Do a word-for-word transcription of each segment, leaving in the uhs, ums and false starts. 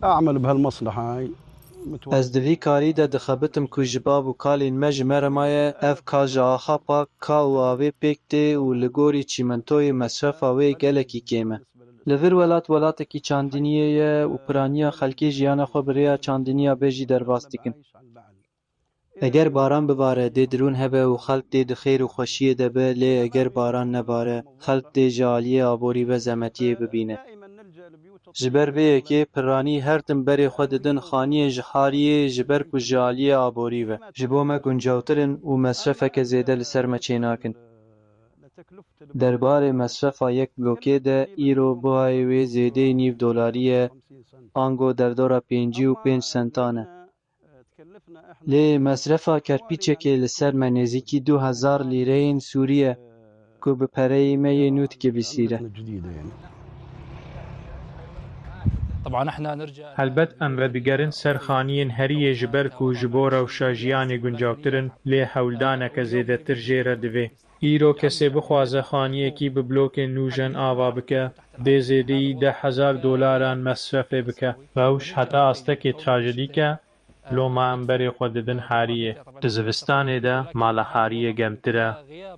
أعمل بهالمصلحة هاي متوفر. Ez di vî karî de dixebitim ku ji bav û kalên me ji me re maye, ev kal ji axa pak, kal û avê pêk tê û li gorî çîmentoyê mesrefa wê gelekî kêm e. Li vir welat welatekî çandiniyê ye û piraniya xelkê jiyana xwe bi rêya çandiniya bê jî derbas dikin. Eger baran bibare, dê dirûn hebe û xelk dê di xêr û xweşiyê de be, lê eger baran nebare, xelk dê ji aliyê aborî ve zehmetiyê bibîne. Ji ber vê yekê piranî her tim berê xwe didin xaniyên ji hariyê, ji ber ku ji aliyê aborî ve ji bo me guncawtir in û mesrefeke zêde li ser me çênakin. Derbarê mesrefa yek blokê de îro buhayê wê zêdeyî nîv dolarî ye, ango derdora pêncî û pênc sentan e. Lê mesrefa kerpîçekê li ser me nêzîkî du hezar lîreyên Sûrî ye, ku bi pereyê me yê nû dikevî sîre. طبعا احنا نرجع Helbet em vedigerin ser xaniyên heriyê, ji ber ku ji bo rewşa jiyanê guncawtir in, lê hewldaneke zêdetir jê re divê. Îro kesê bixwaze xaniyekî bi blokên nûjen ava bike, dê zêdeyî deh hezar dolaran mesrefê bike. Rewş heta astekê trajedîk e, loma em berê xwe didin hariyê. Di zivistanê de mala hariyê gemtir e,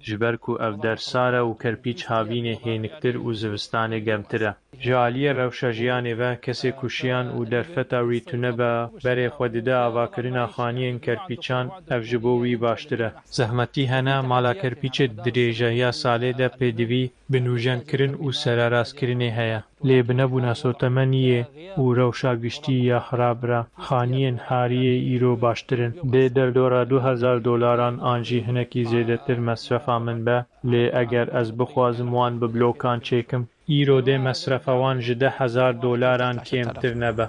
ji ber ku ev der sar e û kerpîç havînê hêniktir û zivistanê gemtir e. Ji aliyê rewşa jiyanê ve kesê ku şiyan û derfeta wî tune be, berê xwe dide avakirina xaniyên kerpîçan, ev ji bo wî baştir e. Zehmetî hene, mala kerpîçê di dirêjahiya salê de pêdivî bi nûjenkirin û serarastkirinê heye. Lê bi nebûna sotemeniyê û rewşa giştî ya xirab re, xaniyên hariyê îro baştir in. Dê derdora du hezar dolaran an jî hinekî zêdetir mesrefa min be, lê eger ez bixwazim wan bi blokan çêkim, îro dê mesrefa wan ji deh hezar dolaran kêmtir nebe.